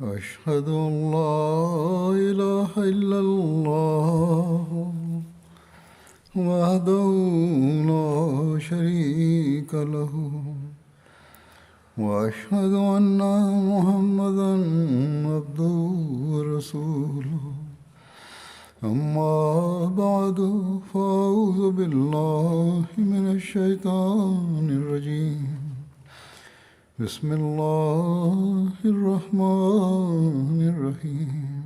أشهد أن لا إله إلا الله وحده لا شريك له وأشهد أن محمدا عبده ورسوله أما بعد فأعوذ بالله من الشيطان الرجيم بسم الله الرحمن الرحيم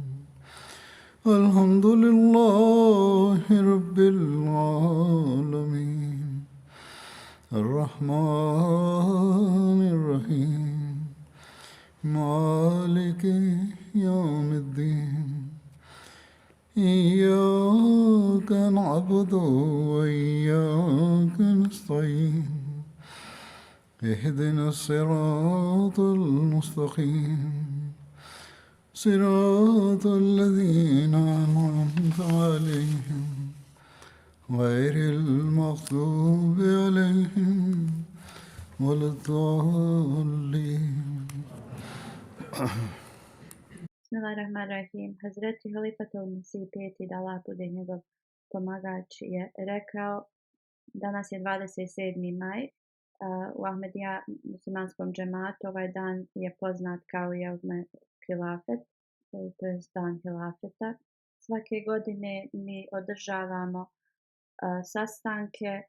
الحمد لله رب العالمين الرحمن الرحيم مالك يوم الدين إياك نعبد وإياك نستعين اهدنا الصراط المستقيم صراط الذين أنعمت عليهم غير المغضوب عليهم ولا الضالين. Bismillahirrahmanirrahim. Hazreti Halifatul Mesih peti da Allah bude njegov pomagač je rekao, danas je 27. maj, u Ahmedija muslimanskom džematu ovaj dan je poznat kao Jevme Hilafet, to je dan Hilafeta. Svake godine mi održavamo sastanke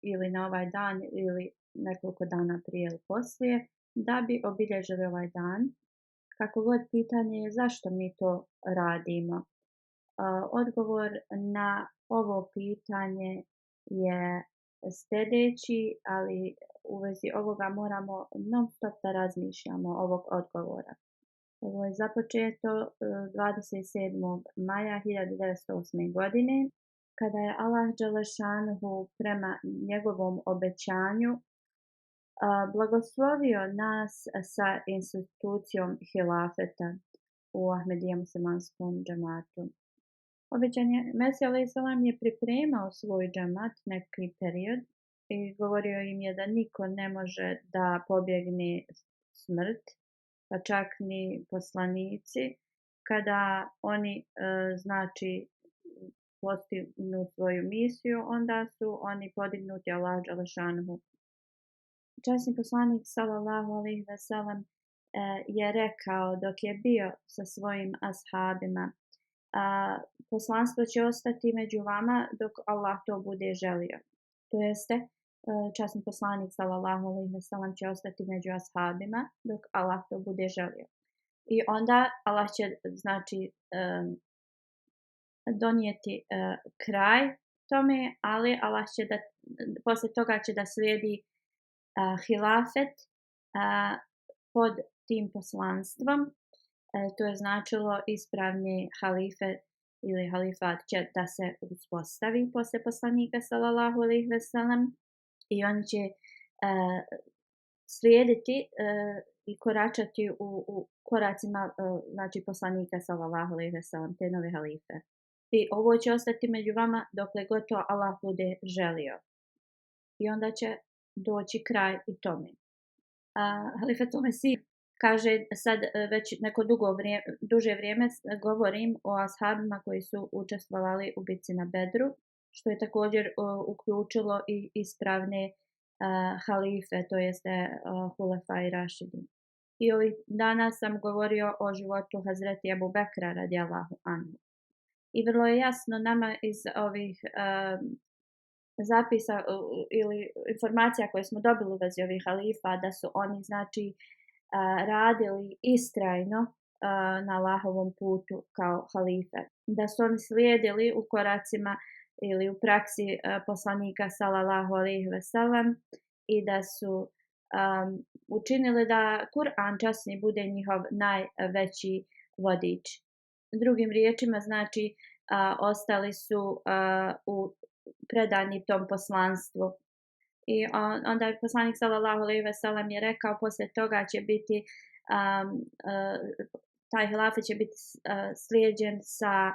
ili na ovaj dan ili nekoliko dana prije ili poslije da bi obilježili ovaj dan. Kako god pitanje je zašto mi to radimo. Odgovor na ovo pitanje je sljedeći, ali u vezi ovoga moramo non stop da razmišljamo ovog odgovora. Ovo je započeto 27. maja 1908. godine, kada je Allah Đelešanuhu prema njegovom obećanju blagoslovio nas sa institucijom hilafeta u Ahmedija muslimanskom džematu. Obećani Mesija alejhi selam je pripremao svoj džemat neki period i govorio im je da niko ne može da pobjegne smrt, pa čak ni poslanici, kada oni postignu svoju misiju, onda su oni podignuti Allah Đelešanuhu. Časni poslanik sallallahu alejhi ve sellem je rekao dok je bio sa svojim ashabima, poslanstvo će ostati među vama dok Allah to bude želio. To jeste, časni poslanik sallallahu alejhi ve sellem će ostati među ashabima dok Allah to bude želio. I onda Allah će donijeti kraj tome, ali Allah će poslije toga će da slijedi hilafet pod tim poslanstvom. To je značilo ispravni halife ili halifat će da se uspostavi poslije poslanika sallallahu alejhi ve sellem i oni će slijediti i koračati u koracima poslanika sallallahu alejhi ve sellem, te nove halife. I ovo će ostati među vama dokle god to Allah bude želio. I onda će doći kraj i tome. Halifetul Mesih kaže, sad već neko duže vrijeme govorim o ashabima koji su učestvovali u bitci na Bedru, što je također uključilo i ispravne halife, to jeste Hulefaj Rašidin. I ovih dana sam govorio o životu Hazreti Ebu Bekra radijallahu anhu. I vrlo je jasno nama iz ovih zapisa ili informacija koje smo dobili u vezi ovih halifa da su oni radili istrajno na Allahovom putu kao halife. Da su oni slijedili u koracima ili u praksi poslanika sallallahu alejhi ve sellem i da su učinili da Kur'an časni bude njihov najveći vodič. Drugim riječima ostali su predani tom poslanstvu. I onda je poslanik sallallahu alejhi ve sellem je rekao poslije toga će biti taj hilafet će biti slijeđen sa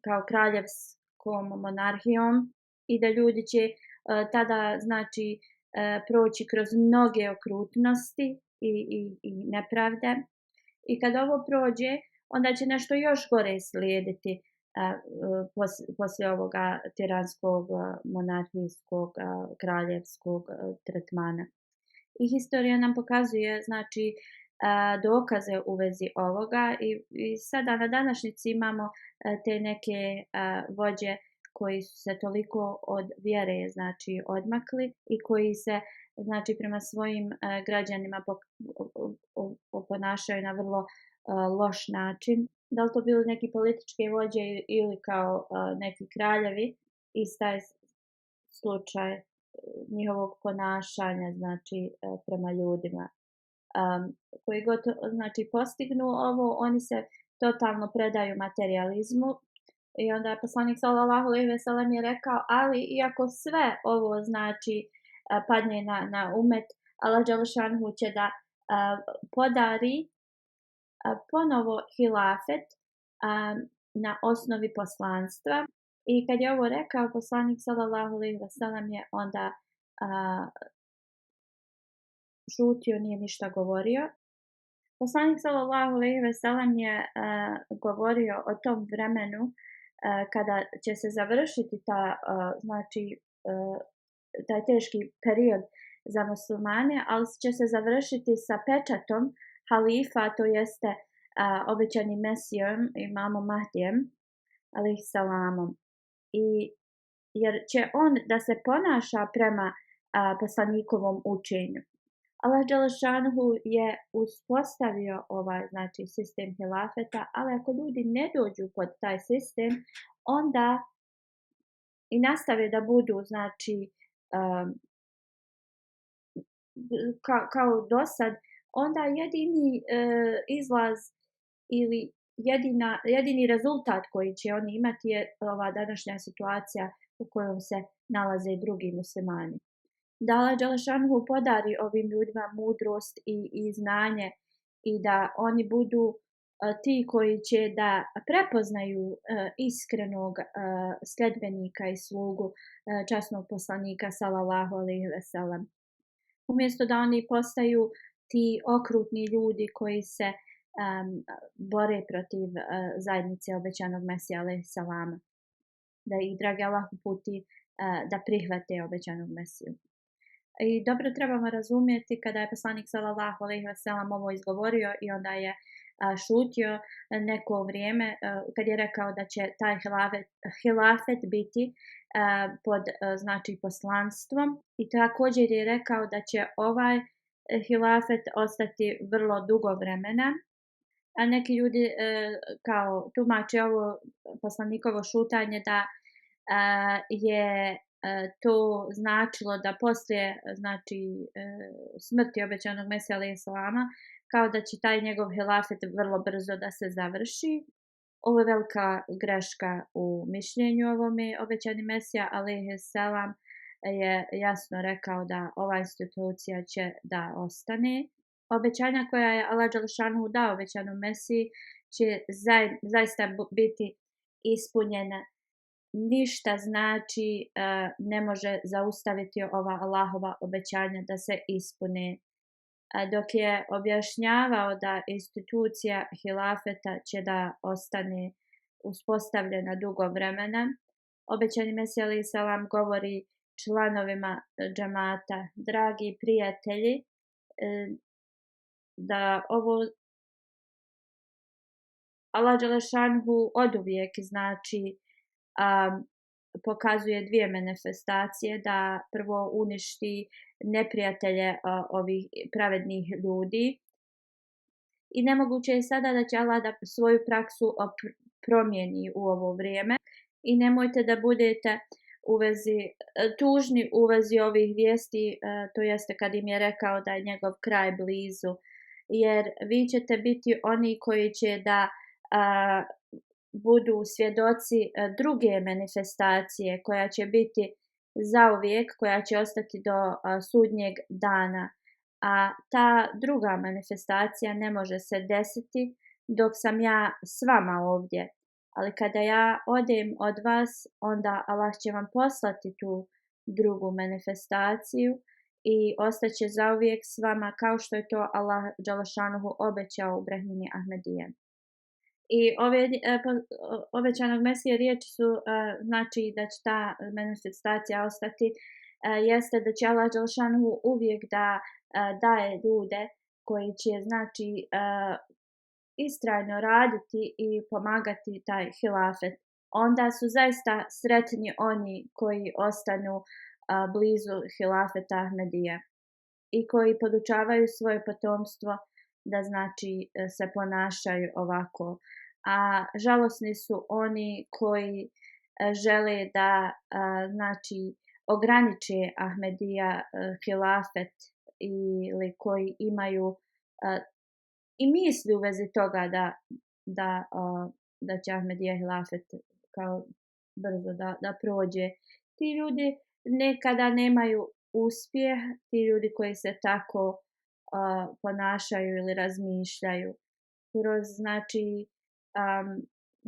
kao kraljevskom monarhijom i da ljudi će tada proći kroz mnoge okrutnosti i nepravde. I kad ovo prođe, onda će nešto još gore slijediti poslije ovoga tiranskog, monarhijskog, kraljevskog tretmana. I historija nam pokazuje, znači, dokaze u vezi ovoga i sada na današnjici imamo te neke vođe koji su se toliko od vjere, znači, odmakli i koji se, znači, prema svojim građanima ponašaju na vrlo loš način. Da li to bili neki politički vođe ili kao neki kraljevi, isti je slučaj njihovog ponašanja, znači, prema ljudima. Koji god, znači, postignu ovo, oni se totalno predaju materijalizmu. I onda je poslanik sallallahu alejhi ve sellem je rekao, ali iako sve ovo, znači, padne na umet, Allah dželešanhu će da podari ponovo hilafet na osnovi poslanstva. I kad je ovo rekao, poslanik sallallahu alejhi ve sellem je onda šutio, nije ništa govorio. Poslanik sallallahu alejhi ve sellem je govorio o tom vremenu kada će se završiti znači, taj teški period za muslimane, ali će se završiti sa pečatom halifa, to jeste obećanim Mesijom, imamom Mahdijem, alejhi salamom. I jer će on da se ponaša prema poslanikovom učenju. Allah dželešanhu je uspostavio znači, sistem hilafeta, ali ako ljudi ne dođu pod taj sistem, onda i nastave da budu, znači, kao do sad, onda jedini izlaz ili jedini rezultat koji će oni imati je ova današnja situacija u kojoj se nalaze drugi muslimani. Da Allah dželešanhu podari ovim ljudima mudrost i znanje i da oni budu ti koji će da prepoznaju iskrenog sledbenika i slugu časnog poslanika sallallahu alejhi ve sellem. Umjesto da oni postaju ti okrutni ljudi koji se bore protiv zajednice obećanog Mesija alejhi salama. Da ih dragi Allah uputi da prihvate obećanog Mesiju. I dobro trebamo razumjeti kada je poslanik sallallahu alejhi ve sellem ovo izgovorio i onda je šutio neko vrijeme kad je rekao da će taj hilafet biti pod znači poslanstvom i također je rekao da će ovaj hilafet ostati vrlo dugo vremena. A neki ljudi kao tumače ovo poslanikovo šutanje da je to značilo da poslije, znači, smrti obećanog Mesija alejhi salama, kao da će taj njegov hilafet vrlo brzo da se završi. Ovo je velika greška u mišljenju ovome. Obećani Mesija alejhi salam je jasno rekao da ova institucija će da ostane. Obećanja koja je Allah dželešanhu dao obećanom Mesiji će zaista biti ispunjena. Ništa, znači, ne može zaustaviti ova Allahova obećanja da se ispune. Dok je objašnjavao da institucija hilafeta će da ostane uspostavljena dugo vremena, obećani Mesija alejhi salam govori članovima džemata, dragi prijatelji, da ovo Allah dželešanhu oduvijek, znači, pokazuje dvije manifestacije, da prvo uništi neprijatelje ovih pravednih ljudi i nemoguće je sada da će Allah da svoju praksu promijeni u ovo vrijeme i nemojte da budete tužni u vezi ovih vijesti, to jeste kad im je rekao da je njegov kraj blizu, jer vi ćete biti oni koji će da budu svjedoci druge manifestacije koja će biti zauvijek, koja će ostati do sudnjeg dana. A ta druga manifestacija ne može se desiti dok sam ja s vama ovdje. Ali kada ja odem od vas, onda Allah će vam poslati tu drugu manifestaciju i ostaće zauvijek s vama kao što je to Allah dželešanuhu obećao u Brahimi Ahmedije. I ove obećanog Mesije riječi su znači da će ta manifestacija ostati, jeste da će Allah dželešanuhu uvijek da daje ljude koji će znači istrajno raditi i pomagati taj hilafet. Onda su zaista sretni oni koji ostanu blizu hilafeta Ahmedije i koji podučavaju svoje potomstvo da znači se ponašaju ovako. A žalosni su oni koji žele da znači ograniče Ahmedija hilafet ili koji imaju i misli u vezi toga da će Ahmedija hilafet kao brzo da prođe. Ti ljudi nekada nemaju uspjeh, ti ljudi koji se tako ponašaju ili razmišljaju. Kroz znači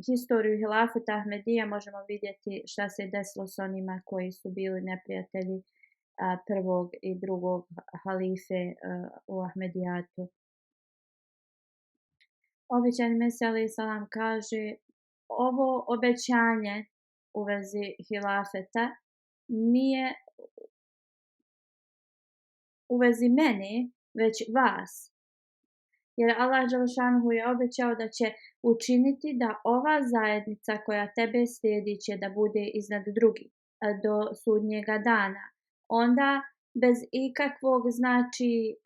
historiju hilafeta Ahmedija možemo vidjeti šta se desilo s onima koji su bili neprijatelji prvog i drugog halife u Ahmedijatu. Obećani Mesija alejhi selam kaže: ovo obećanje u vezi hilafeta nije u vezi mene, već vas. Jer Allah dželešanuhu je obećao da će učiniti da ova zajednica koja tebe slijedi će da bude iznad drugih do sudnjega dana. Onda bez ikakvog znači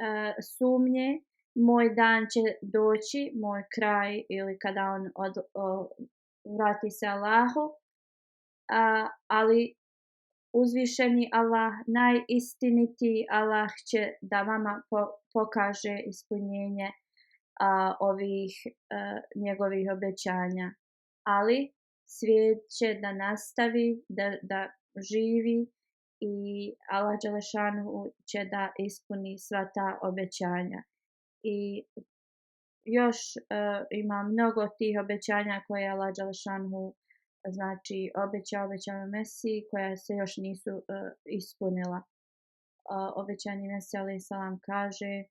sumnje moj dan će doći, moj kraj ili kada on vrati se Allahu, ali uzvišeni Allah, najistinitiji Allah će da vama pokaže ispunjenje ovih njegovih obećanja. Ali svijet će da nastavi da živi i Allah dželešanuhu će da ispuni sva ta obećanja. I još ima mnogo tih obećanja koje Allah dželešanuhu znači obećao Mesiji koja se još nisu ispunila. Obećani Mesija alejhi selam kaže: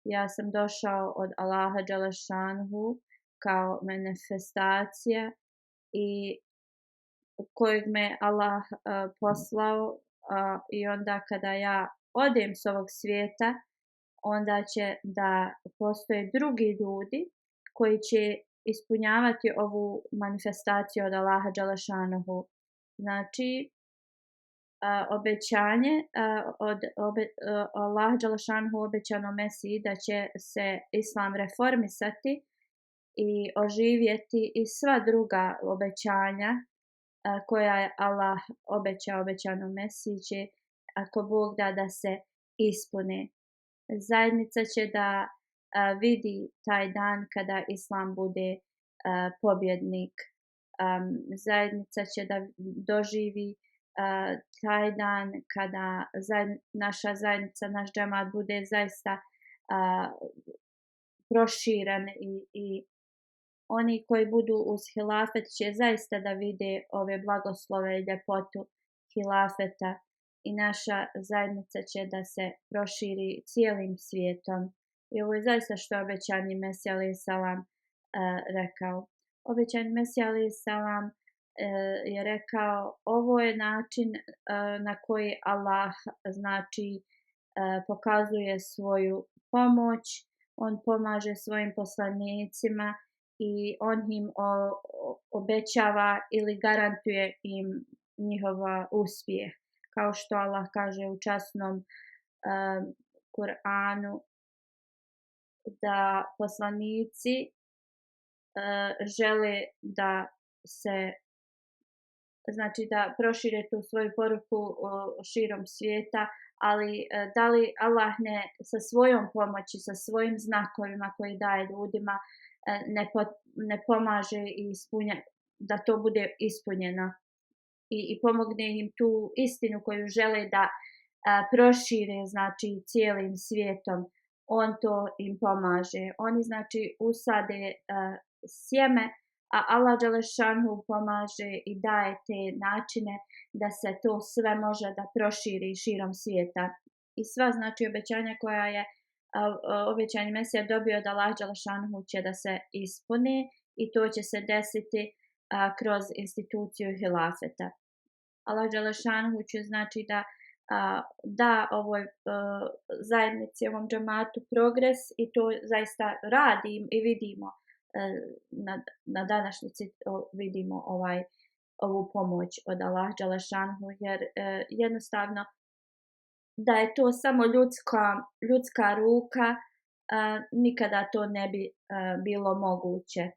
ja sam došao od Allaha dželešanuhu kao manifestacija i kojeg me Allah poslao, i onda kada ja odem s ovog svijeta, onda će da postoje drugi ljudi koji će ispunjavati ovu manifestaciju od Allaha dželešanuhu. Znači obećanje od Allaha dželešanuhu obećano Mesiji da će se Islam reformisati i oživjeti i sva druga obećanja koja je Allah obećano Mesiji će, ako Bog da se ispune. Zajednica će da vidi taj dan kada Islam bude pobjednik. Zajednica će da doživi taj dan kada naša zajednica, naš džemat bude zaista proširen i oni koji budu uz hilafet će zaista da vide ove blagoslove i ljepotu hilafeta i naša zajednica će da se proširi cijelim svijetom. I ovo je zaista što obećani Mesija alejhi selam rekao. Obećani Mesija alejhi selam je rekao: ovo je način na koji Allah znači pokazuje svoju pomoć, on pomaže svojim poslanicima i on im obećava ili garantuje im njihova uspjeh. Kao što Allah kaže u časnom Kur'anu da poslanici žele da se znači da prošire tu svoju poruku širom svijeta, ali da li Allah ne sa svojom pomoći, sa svojim znakovima koji daje ljudima ne pomaže i da to bude ispunjeno i pomogne im tu istinu koju žele da prošire znači cijelim svijetom. On to im pomaže. Oni znači usade sjeme, a Allah dželešanuhu pomaže i daje te načine da se to sve može da proširi širom svijeta. i sva znači obećanja koja je obećani Mesija dobio od Allah dželešanuhu će da se ispune i to će se desiti kroz instituciju hilafeta. Allah dželešanuhu će znači da ovoj zajednici, ovom džematu progres i to zaista radi i vidimo na današnjici vidimo ovu pomoć od Allah dželešanuhu jer jednostavno da je to samo ljudska ruka nikada to ne bi bilo moguće.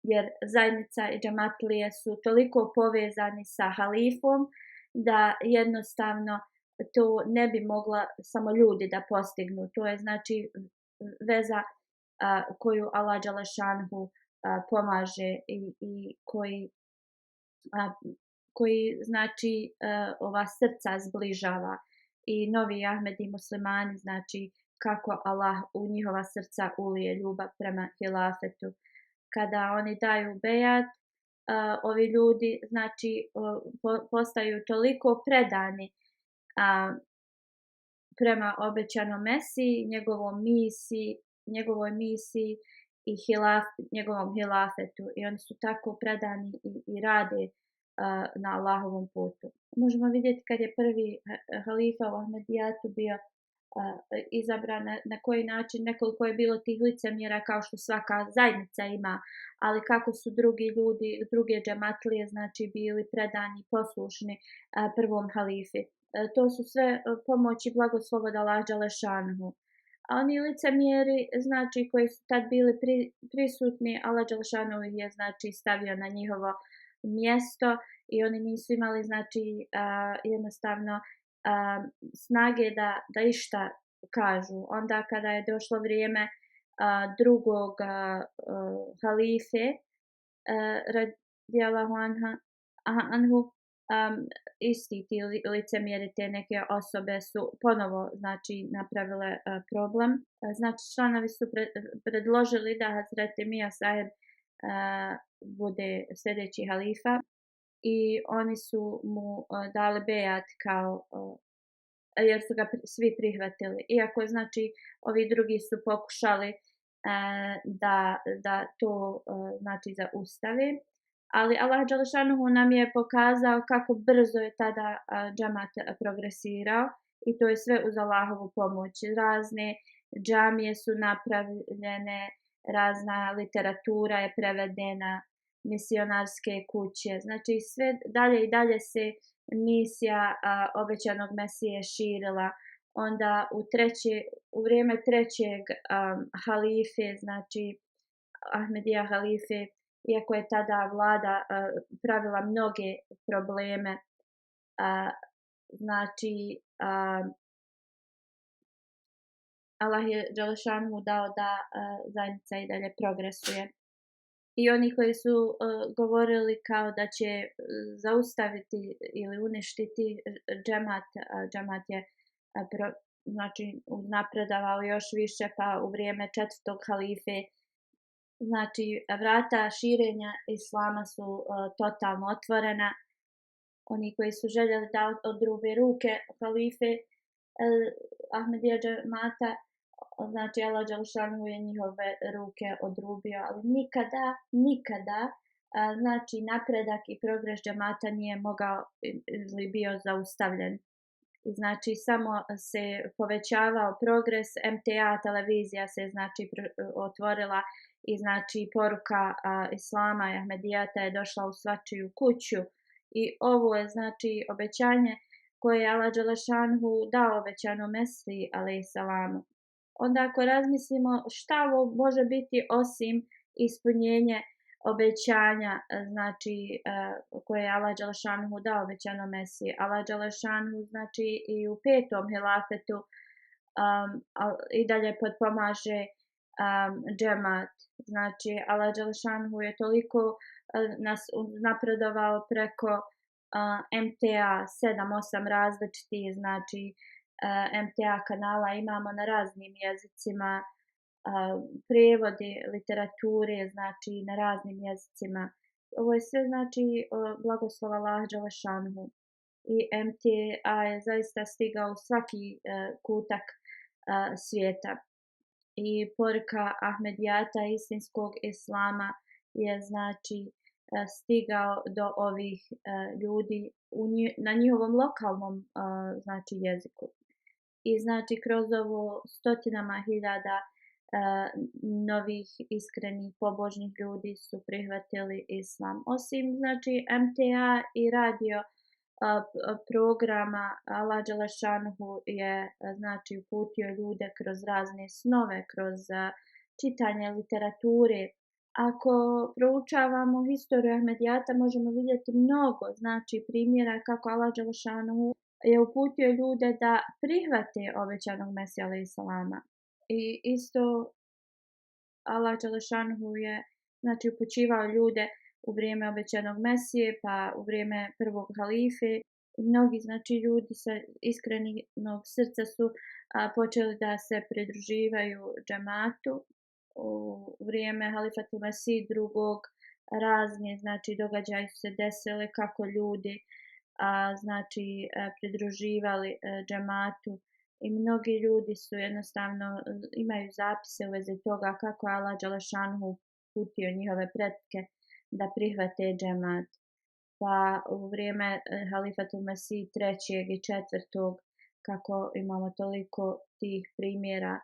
Jer zajednica i džematlije su toliko povezani sa halifom da jednostavno to ne bi mogla samo ljudi da postignu. To je znači veza koju Allah dželešanuhu pomaže i koji znači ova srca zbližava i novi Ahmedi muslimani znači kako Allah u njihova srca ulije ljubav prema hilafetu. Kada oni daju bejat, ovi ljudi znači postaju toliko predani prema obećanom Mesiji, njegovoj misiji i njegovom hilafetu i oni su tako predani i rade na Allahovom putu. Možemo vidjeti kad je prvi halifa u Ahmedijatu bio izabran na koji način, nekoliko je bilo tih licemjera kao što svaka zajednica ima, ali kako su drugi ljudi, druge džematlije znači bili predani, poslušni prvom halifi. To su sve pomoći blagoslova od Allah dželešanuhu. A oni licemjeri znači koji su tad bili prisutni, Allah dželešanuhu je znači stavio na njihovo mjesto i oni nisu imali znači jednostavno snage da išta kažu. Onda kada je došlo vrijeme drugog halife radijallahu anhu, isti ti licemjeri, te neke osobe su ponovo znači napravile problem. Znači članovi su predložili da Hazreti Mija Saheb bude sljedeći halifa i oni su mu dali bejat kao jer su ga svi prihvatili. Iako znači ovi drugi su pokušali da to znači zaustavi. Ali Allah dželešanuhu nam je pokazao kako brzo je tada džemat progresirao i to je sve uz Allahovu pomoć. Razne džamije su napravljene, razna literatura je prevedena, misionarske kuće. Znači sve dalje i dalje se misija obećanog Mesije širila. Onda u vrijeme trećeg halife, znači Ahmedija halife, iako je tada vlada pravila mnoge probleme, znači Allah je dželešanuhu dao da zajednica i dalje progresuje. I oni koji su govorili kao da će zaustaviti ili uništiti džemat je znači napredovao još više, pa u vrijeme četvrtog halife znači vrata širenja islama su totalno otvorena. Oni koji su željeli da odrube ruke halife Ahmedija džemata, znači Allah dželešanuhu je njihove ruke odrubio, ali nikada znači napredak i progres džemata nije mogao ili bio zaustavljen. I znači samo se povećavao progres, MTA televizija se znači otvorila i znači poruka islama i Ahmedijata je došla u svačiju kuću i ovo je znači obećanje koje je Allah dželešanuhu dao obećanom Mesiji alejsalamu. Onda ako razmislimo šta ovo može biti osim ispunjenje obećanja znači koje je Allah dželešanuhu dao obećanom Mesiji. Allah dželešanuhu znači i u petom hilafetu i dalje potpomaže džemat. Znači Allah dželešanuhu je toliko nas napredovao preko MTA 7-8 različitih znači MTA kanala imamo na raznim jezicima, prijevodi literature znači na raznim jezicima. Ovo je sve znači blagoslov Allah dželešanuhu. i MTA je zaista stigao u svaki kutak svijeta. I poruka Ahmedijata istinskog islama je znači stigao do ovih ljudi na njihovom lokalnom znači jeziku. I znači kroz ovo stotinama hiljada novih iskrenih pobožnih ljudi su prihvatili islam. Osim znači MTA i radio programa, Allah Đelešanuhu je znači uputio ljude kroz razne snove, kroz čitanje literature. Ako proučavamo historiju Ahmedijata možemo vidjeti mnogo znači primjera kako Allah Đelešanuhu je uputio ljude da prihvate obećanog Mesija alejhi selama. I isto Allah Đelešanuhu je znači upućivao ljude u vrijeme obećanog Mesije, pa u vrijeme prvog halife. Mnogi znači ljudi sa iskrenog srca su počeli da se pridruživaju džematu. U vrijeme halifatul Mesih drugog razni znači događaji su se desili kako ljudi znači pridruživali džematu i mnogi ljudi su jednostavno imaju zapise u vezi toga kako je Allah Đelešanuhu uputio njihove pretke da prihvate džemat. Pa u vrijeme halifatul Mesih trećeg i četvrtog kako imamo toliko tih primjera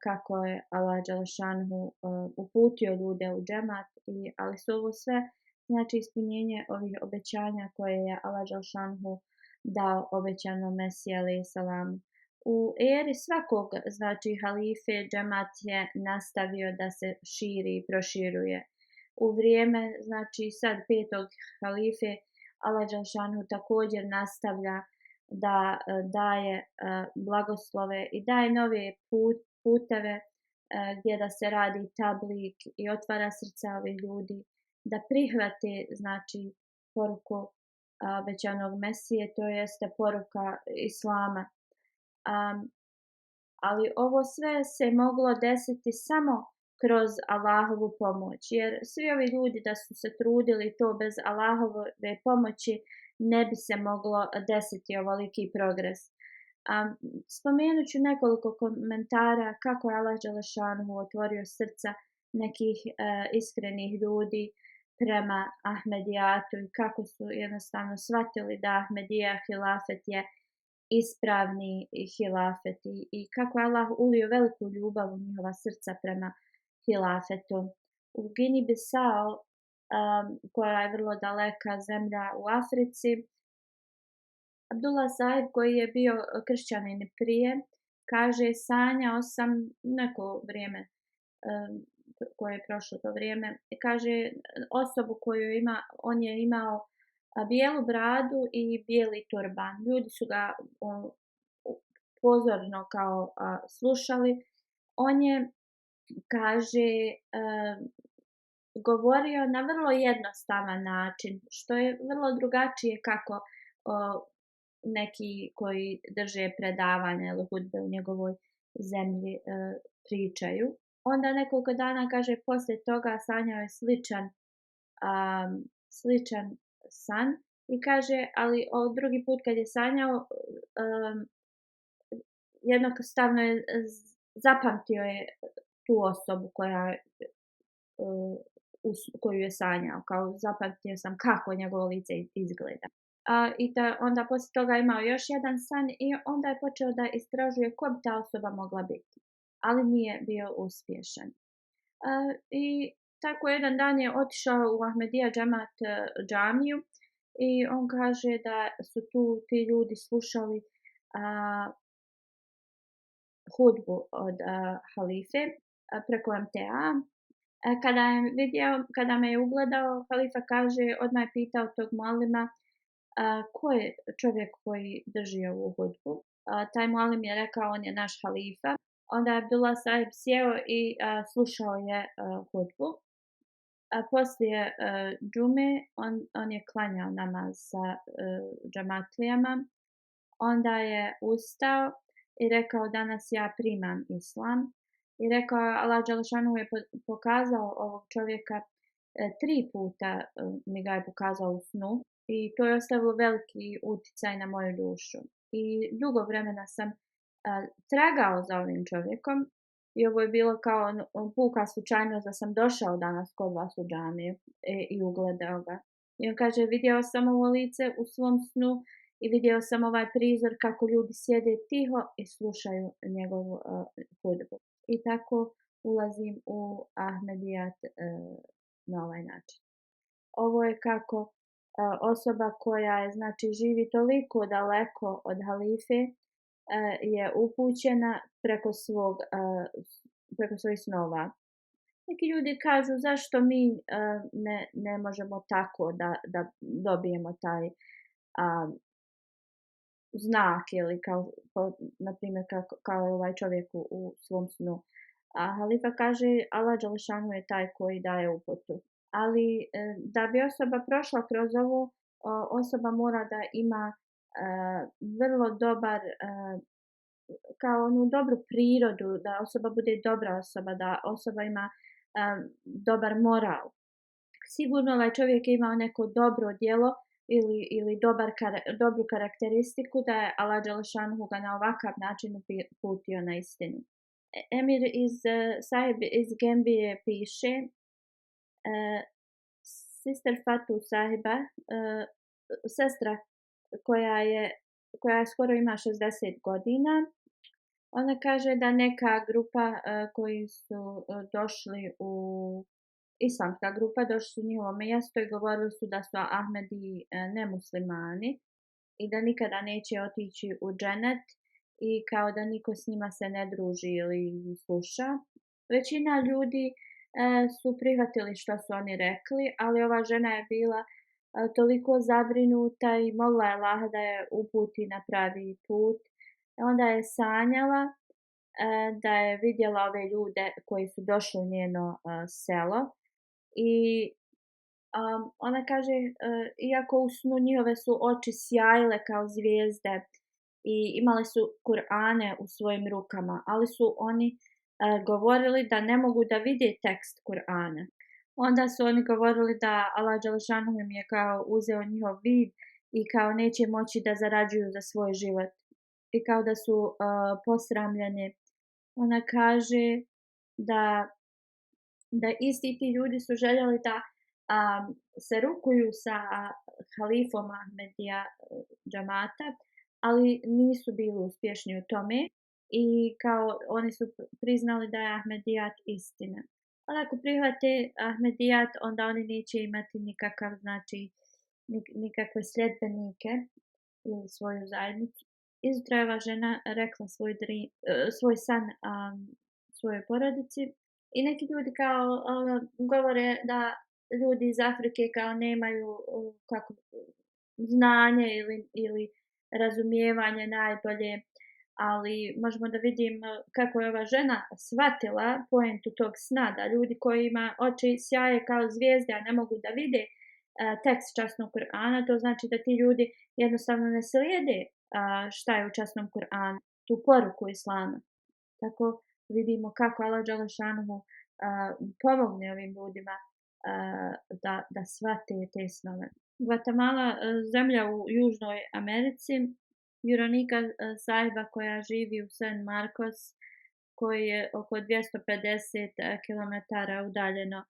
kako je Allah Đelešanuhu uputio ljude u džemat, ali su ovo sve znači ispunjenje ovih obećanja koje je Allah Đelešanuhu dao obećanom Mesiji alejhi selam. U eri svakog znači halife džemat je nastavio da se širi i proširuje. U vrijeme znači sad petog halife Allah Đelešanuhu također nastavlja da daje blagoslove i daje nove puteve gdje da se radi tablik i otvara srca ovih ljudi da prihvate znači poruku obećanog Mesije, to jeste poruka islama. Ali ovo sve se moglo desiti samo kroz Allahovu pomoć, jer svi ovi ljudi da su se trudili to bez Allahove pomoći ne bi se moglo desiti ovoliki progres. Spomenut ću nekoliko komentara kako je Allah Đelešanuhu otvorio srca nekih iskrenih ljudi prema Ahmedijatu i kako su jednostavno shvatili da Ahmedija hilafet je ispravni hilafet i kako je Allah ulio veliku ljubav u njihova srca prema hilafetu. U Gini Bisao, koja je vrlo daleka zemlja u Africi, Abdullah Sahib koji je bio kršćanin prije, kaže sanjao sam neko vrijeme koje je prošlo to vrijeme, kaže osobu koju on je imao bijelu bradu i bijeli turban. Ljudi su ga pozorno kao slušali. On je, kaže, govorio na vrlo jednostavan način, što je vrlo drugačije kako neki koji drže predavanja ili hudbe u njegovoj zemlji pričaju. Onda nekoliko dana, kaže, poslije toga sanjao je sličan san i kaže, ali drugi put kad je sanjao, jednostavno je zapamtio je tu osobu koju je sanjao, kao zapamtio sam kako njegovo lice izgleda. I onda poslije toga imao još jedan san i onda je počeo da istražuje ko bi ta osoba mogla biti, ali nije bio uspješan. I tako jedan dan je otišao u Ahmedija džemat džamiju i on kaže da su tu ti ljudi slušali hudbu od halife preko MTA. Kada me je ugledao, halifa kaže, odmah je pitao tog mualima ko je čovjek koji drži ovu hudbu. Taj mualim je rekao, on je naš halifa. Onda je Abdullah Sahib sjeo i slušao je hudbu. Poslije džume on je klanjao namaz sa džamatlijama. Onda je ustao i rekao, danas ja primam islam. I rekao, Allah Đelešanuhu je pokazao ovog čovjeka 3 puta, mi ga je pokazao u snu. i to je ostavilo veliki uticaj na moju dušu. I dugo vremena sam tragao za ovim čovjekom i ovo je bilo kao puka slučajnost da sam došao danas kod vas u džamiju i ugledao ga. I on kaže, vidio sam ovo lice u svom snu i vidio sam ovaj prizor kako ljudi sjede tiho i slušaju njegovu hudbu. I tako ulazim u Ahmedijat na ovaj način. Ovo je kako osoba koja je, znači, živi toliko daleko od halife je upućena preko svojih snova. Neki ljudi kažu zašto mi ne možemo tako da dobijemo taj znak ili kao na primjer kao ovaj čovjek u svom snu. A halifa kaže Allah dželešanu je taj koji daje uputu. Ali da bi osoba prošla kroz ovo, osoba mora da ima vrlo dobar, kao onu dobru prirodu, da osoba bude dobra osoba, da osoba ima dobar moral. Sigurno ovaj čovjek je imao neko dobro djelo ili dobru karakteristiku da je Allah dželešanu ga na ovakav način uputio na istinu. Emir Sahib iz Gambije piše, Sister Fatu Sahiba, sestra koja skoro ima 60 godina, ona kaže da neka grupa koji su došli islamska grupa, došli su u njihovo mjesto i govorili su da su Ahmedi nemuslimani i da nikada neće otići u dženet i kao da niko s njima se ne druži ili sluša. Većina ljudi su prihvatili što su oni rekli, ali ova žena je bila toliko zabrinuta i molila je Allaha da je uputi na pravi put. Onda je sanjala da je vidjela ove ljude koji su došli u njeno selo i ona kaže, iako u snu njihove su oči sjajile kao zvijezde i imali su Kur'ane u svojim rukama, ali su oni govorili da ne mogu da vide tekst Kur'ana. Onda su oni govorili da Allah dželešanu im je kao uzeo njihov vid i kao neće moći da zarađuju za svoj život i kao da su posramljeni. Ona kaže da isti ti ljudi su željeli da se rukuju sa halifom Ahmedija džamata, ali nisu bili uspješni u tome i kao oni su priznali da je Ahmedijat istina. Ali ako prihvate Ahmedijat, onda oni neće imati nikakav, znači, nikakve sljedbenike ili svoju zajednicu. Izutra je ova žena rekla svoj san svojoj porodici i neki ljudi kao govore da ljudi iz Afrike kao nemaju znanje ili razumijevanje najbolje, ali možemo da vidimo kako je ova žena shvatila poentu tog sna, da ljudi kojima oči sjaje kao zvijezde, a ne mogu da vide tekst časnog Kur'ana, to znači da ti ljudi jednostavno ne slijede šta je u časnom Kur'anu, tu poruku islama. Tako vidimo kako Allah dželešanu pomogne ovim ljudima da shvate te snove. Guatemala, zemlja u Južnoj Americi, Veronika Sahiba koja živi u San Marcos, koji je oko 250 km udaljeno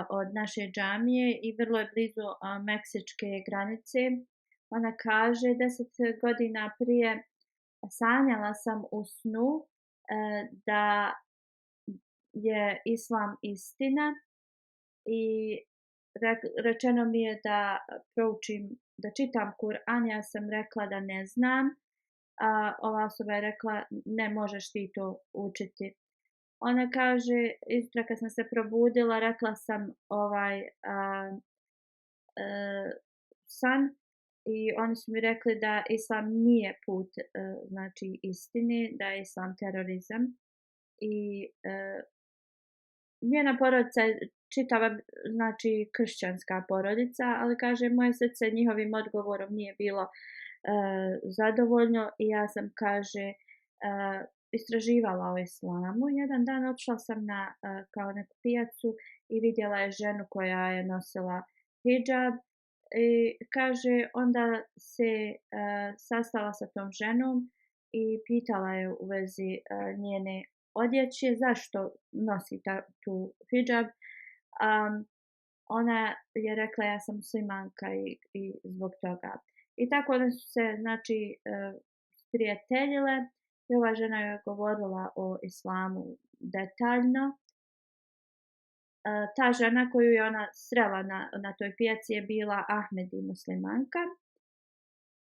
od naše džamije i vrlo je blizu meksičke granice. Ona kaže, 10 godina prije sanjala sam u snu da je islam istina i rečeno mi je da proučim, da čitam Kur'an, ja sam rekla da ne znam, a ova osoba je rekla ne možeš ti to učiti. Ona kaže, izutra kad sam se probudila, rekla sam san i oni su mi rekli da islam nije put, znači istini, da je islam terorizam i njena porodica je čitava, znači kršćanska porodica, ali kaže moje srce njihovim odgovorom nije bilo zadovoljno i ja sam, kaže, istraživala o islamu. Jedan dan otišla sam na kao neku pijacu i vidjela je ženu koja je nosila hidžab I kaže onda se sastala sa tom ženom i pitala je u vezi njene odjeće, zašto nosi tu hidžab. Ona je rekla ja sam muslimanka i zbog toga. I tako one su se znači sprijateljile i ova žena joj je govorila o islamu detaljno. Ta žena koju je ona srela na toj pijaci je bila Ahmedi muslimanka.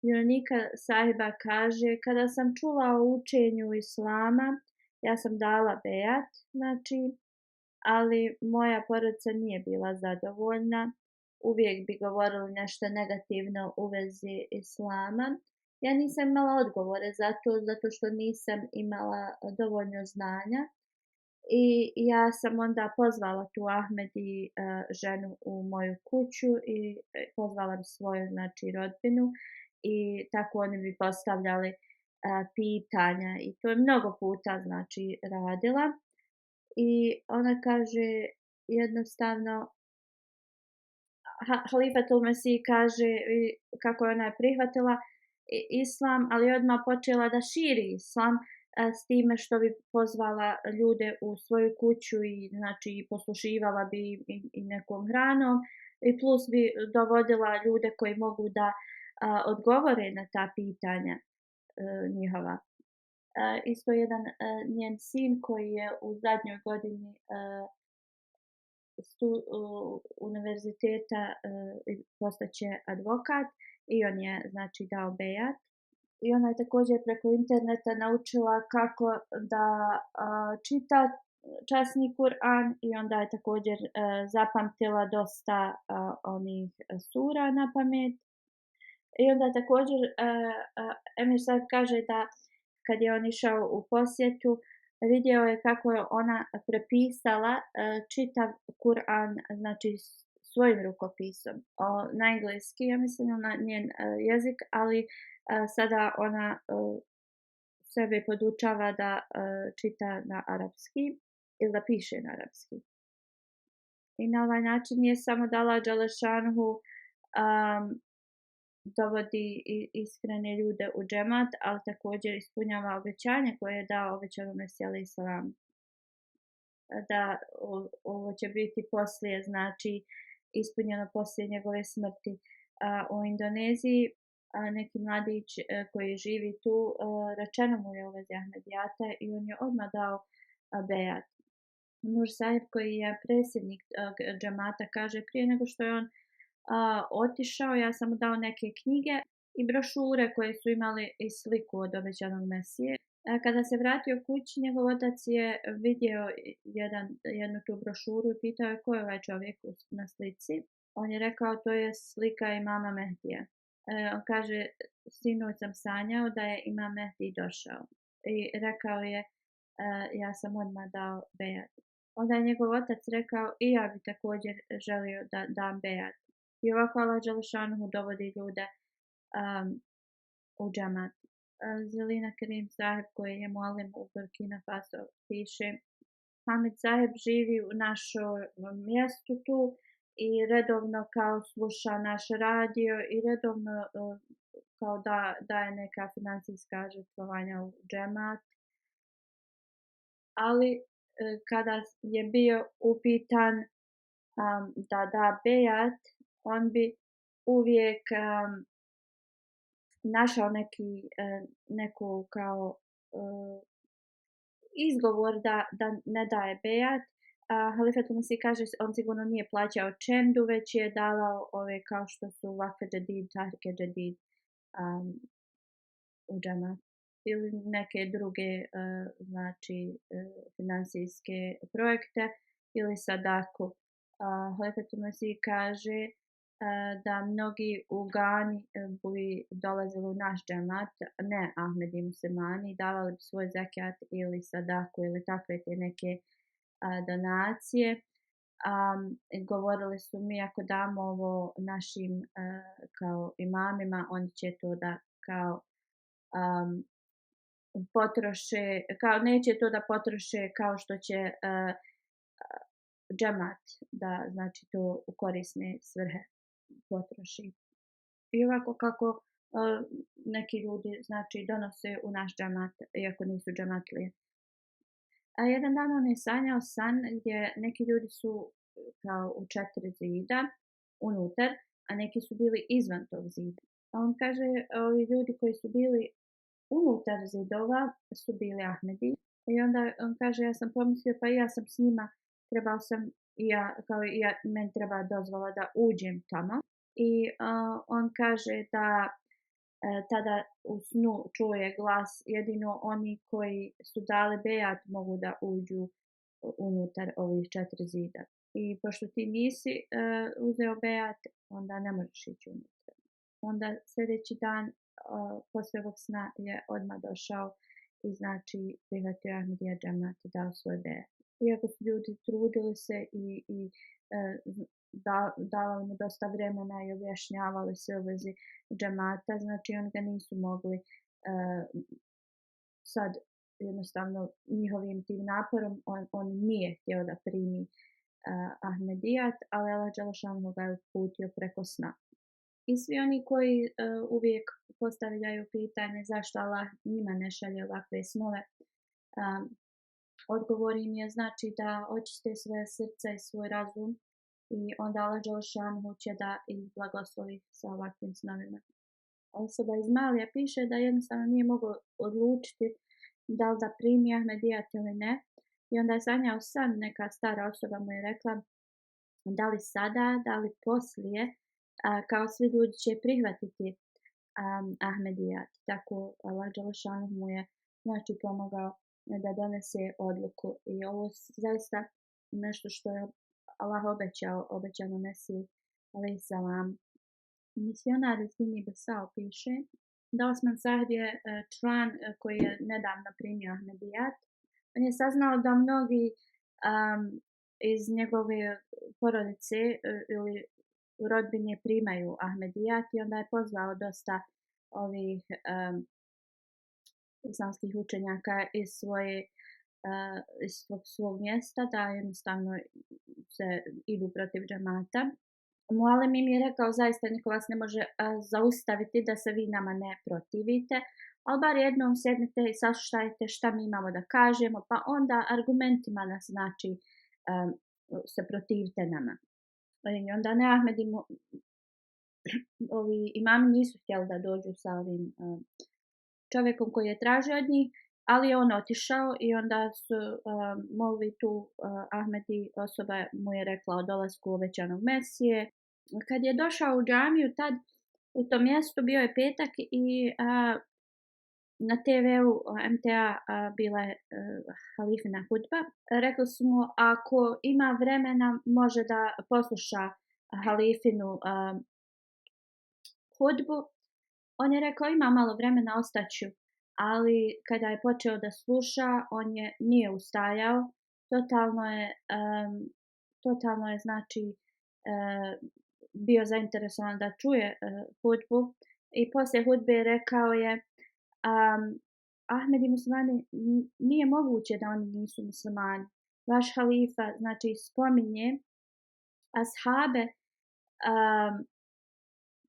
Vjeronika sahiba kaže, kada sam čula o učenju islama, ja sam dala bejat, znači, ali moja porodica nije bila zadovoljna. Uvijek bi govorili nešto negativno u vezi islama. Ja nisam imala odgovore zato što nisam imala dovoljno znanja. I ja sam onda pozvala tu Ahmedi ženu u moju kuću i pozvala bi svoju znači rodbinu i tako oni bi postavljali pitanja i to je mnogo puta znači radila. I ona kaže jednostavno Halifatul Mesih kaže kako je ona prihvatila islam, ali odmah počela da širi islam s time što bi pozvala ljude u svoju kuću i znači poslušivala bi i nekom hranom i plus bi dovodila ljude koji mogu da odgovore na ta pitanja njihova. Isto jedan njen sin koji je u zadnjoj godini univerziteta postaće advokat i on je znači dao bejat. I ona je također preko interneta naučila kako da čita časni Kur'an i onda je također zapamtila dosta onih sura na pamet. I onda također Emir sad kaže da kad je on išao u posjetu, vidio je kako je ona prepisala čitav Kur'an, znači svojim rukopisom. Na engleski, ja mislim na njen jezik, ali sada ona sebe podučava da čita na arapski ili da piše na arapski. I na ovaj način je samo da Allah dželešanhu dovodi iskrene ljude u džemat, ali također ispunjava obećanje koje je dao obećanom Mesiju alejhi selam. Da ovo će biti poslije, znači ispunjeno poslije njegove smrti. U Indoneziji neki mladić koji živi tu, rečeno mu je u vezi Ahmedijata i on je odmah dao bejat. Nur Sahib koji je predsjednik džemata kaže prije nego što je on otišao, ja sam mu dao neke knjige i brošure koje su imali i sliku od obećanog Mesije. Kada se vratio kući, njegov otac je vidio jednu tu brošuru i pitao je ko je ovaj čovjek na slici. On je rekao to je slika imama Mehdija. On kaže, sinoć sam sanjao da je imam Mehdi došao. I rekao je, ja sam odmah dao bejat. Onda je njegov otac rekao, i ja bi također želio da dam bejat. I ovako Allah dželešanuhu dovodi ljude u džamat. Zelina Karim Sahib koji je mualim u Burkina Faso piše, Hamid Sahib živi u našem mjestu tu i redovno kao sluša naš radio i redovno kao daje neka financijska žrtvovanja u džemat. Ali kada je bio upitan da da bejat, on bi uvijek našao neku kao izgovor da ne daje bejat. Halifatul Mesih kaže on sigurno nije plaćao čendu, već je davao ove kao što su Vakfe Džedid, Tahrike Džedid u džemat ili neke druge znači finansijske projekte ili sadaku. Halifatul Mesih kaže da mnogi u Gani bi dolazili u naš džemat, ne Ahmedi muslimani, davali bi svoj zekat ili sadaku ili takve te neke donacije. Govorili su mi ako damo ovo našim kao imamima, oni će to da kao potroše, kao neće to da potroše kao što će džemat da znači to u korisne svrhe. potroši. I ovako kako neki ljudi znači donose u naš džemat, iako nisu džematlije. A jedan dan on je sanjao san gdje neki ljudi su kao u 4 zida unutar, a neki su bili izvan tog zida. A on kaže, ovi ljudi koji su bili unutar zidova su bili Ahmedi. I onda on kaže, ja sam pomislio, pa i ja sam s njima, trebao sam i ja, kao i ja, meni treba dozvola da uđem tamo. I on kaže da tada u snu čuje glas, jedino oni koji su dali bejat mogu da uđu unutar ovih 4 zida. I pošto ti nisi uzeo bejat, onda ne možeš ići unutra. Onda sljedeći dan poslije ovog sna je odmah došao i znači prihvatio Ahmedija džemat i dao svoj bejat. Iako su ljudi trudili se i davali mu dosta vremena i objašnjavali sve u vezi džemata, znači oni ga nisu mogli sad jednostavno njihovim tim naporom on nije htio da primi Ahmedijat, ali Allah dželešanu ga je uputio preko sna. I svi oni koji uvijek postavljaju pitanje zašto Allah njima ne šalje ovakve snove, odgovor im je znači da očiste svoje srce i svoj razum i onda Allah dželešanu će da ih blagoslovi sa ovakvim snovima. Osoba iz Malija piše da jednostavno nije mogao odlučiti da li da primi Ahmedijat ili ne. I onda je sanjao san, neka stara osoba mu je rekla da li sada, da li poslije, kao svi ljudi će prihvatiti Ahmedijat. Tako Allah dželešanu mu je znači pomogao da donese odluku. I ovo zaista nešto što je Allah obećano Mesiju alejhi selam. Misionar iz Gini Bisao piše da Osman Sahib je član koji je nedavno primio Ahmedijat. On je saznao da mnogi iz njegove porodice ili rodbine primaju Ahmedijat i onda je pozvao dosta ovih islamskih učenjaka iz svog mjesta da jednostavno se idu protiv džemata. Mualem im je rekao, zaista niko vas ne može zaustaviti da se vi nama ne protivite, ali bar jednom sjednite i saslušajte šta mi imamo da kažemo, pa onda argumentima nas znači se protivite nama. I onda ne Ahmedi, ovi imami nisu htjeli da dođu sa ovim čovjekom koji je tražio od njih, ali je on otišao i onda su molvi tu Ahmedi, osoba mu je rekla o dolasku obećanog Mesije. Kad je došao u džamiju, tad u tom mjestu bio je petak i na TV-u MTA bila je halifina hudba. Rekli su mu ako ima vremena može da posluša halifinu hudbu. On je rekao ima malo vremena, ostaću. Ali kada je počeo da sluša, on nije ustajao. Totalno je znači bio zainteresovan da čuje hudbu i poslije hudbe rekao je Ahmed i muslimani, nije moguće da oni nisu muslimani. Vaš halifa znači spominje ashabe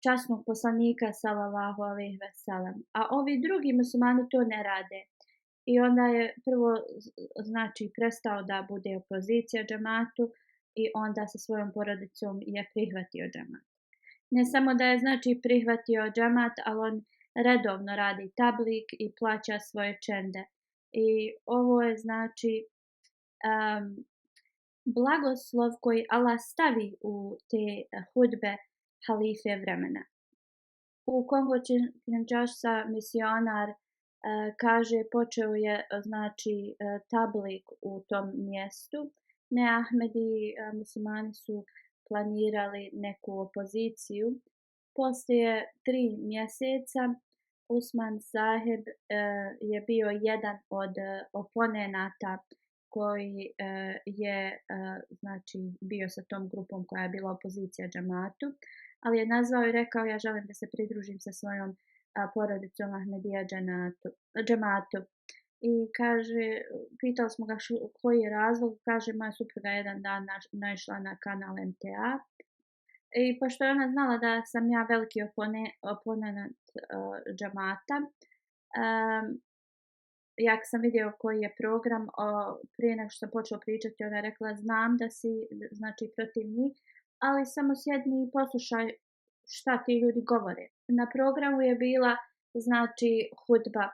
časnog poslanika sallallahu alejhi ve sellem, a ovi drugi muslimani to ne rade. I onda je prvo znači prestao da bude opozicija džematu i onda sa svojom porodicom je prihvatio džemat. Ne samo da je znači prihvatio džemat, ali on redovno radi tablik i plaća svoje čende. I ovo je znači blagoslov koji Allah stavi u te hudbe halife vremena. U Kongo Kinshasa misionar kaže počeo je znači tablik u tom mjestu. Ne Ahmedi muslimani su planirali neku opoziciju. Poslije 3 mjeseca Usman Sahib je bio jedan od oponenata koji je znači bio sa tom grupom koja je bila opozicija džematu, ali je nazvao i rekao ja želim da se pridružim sa svojom porodicom Ahmedija džematu. I kaže, pitali smo ga koji je razlog, kaže moja supruga jedan dan naišla na kanal MTA I pošto je ona znala da sam ja veliki oponent džamata, ja kad sam vidio koji je program, prije nego što sam počela pričati, ona je rekla znam da si znači protiv njih, ali samo sjedni i poslušaj šta ti ljudi govore. Na programu je bila znači hudba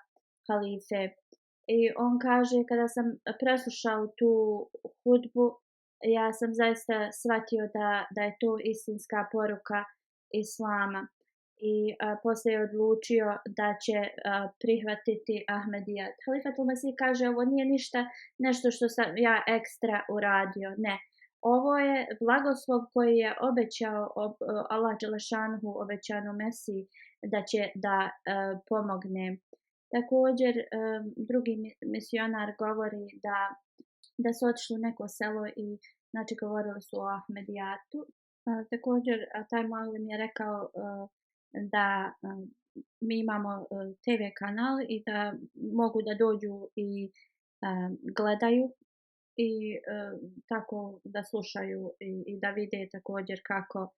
halife i on kaže kada sam preslušao tu hudbu, ja sam zaista shvatio da je to istinska poruka islama i poslije je odlučio da će prihvatiti Ahmedijat. Halifatul Mesih kaže ovo nije ništa nešto što sam ja ekstra uradio, ne. Ovo je blagoslov koji je obećao Allah Đelešanhu obećanu Mesiji da će da pomogne. Također drugi misionar govori da su otišli u neko selo i znači govorili su o Ahmedijatu. Također taj muallim je rekao da mi imamo TV kanal i da mogu da dođu i gledaju i tako da slušaju i da vide također kako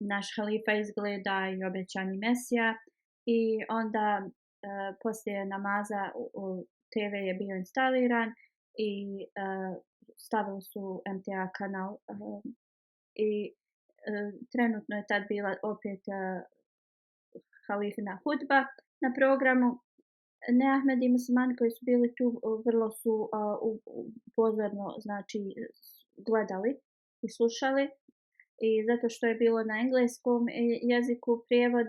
naš halifa izgleda i obećani Mesija i onda poslije namaza TV je bio instaliran i stavili su MTA kanal i trenutno je tad bila opet halifina hudba na programu. Neahmedi muslimani koji su bili tu vrlo su pozorno znači gledali i slušali i zato što je bilo na engleskom jeziku prijevod,